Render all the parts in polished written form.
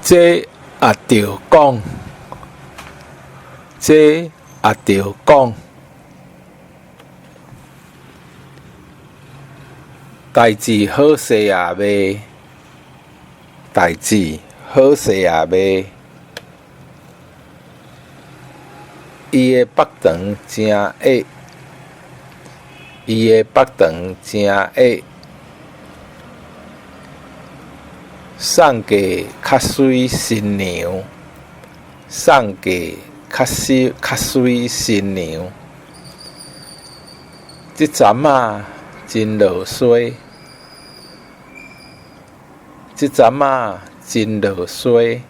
這也著講，這也著講。代誌好勢也袂，代誌好勢也袂。伊的腹腸誠矮，伊的腹腸誠矮。送嫁較媠新娘，送嫁較媠較媠新娘。這陣仔真落衰，這陣仔真落衰。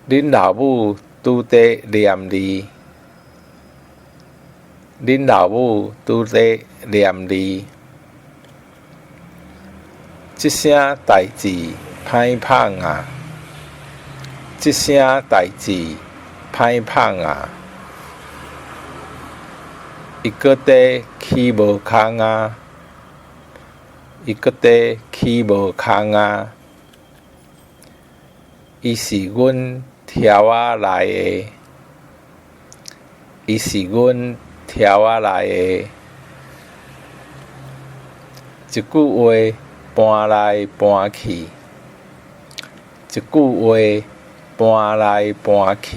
恁老母拄佇念字，恁老母拄佇念字。這聲代誌歹麭啊！這聲代誌歹麭啊！伊閣佇起無空啊！伊閣佇起無空啊！伊是阮柱仔內的，伊是阮柱仔內的。一句話搬來搬去，一句話搬來搬去。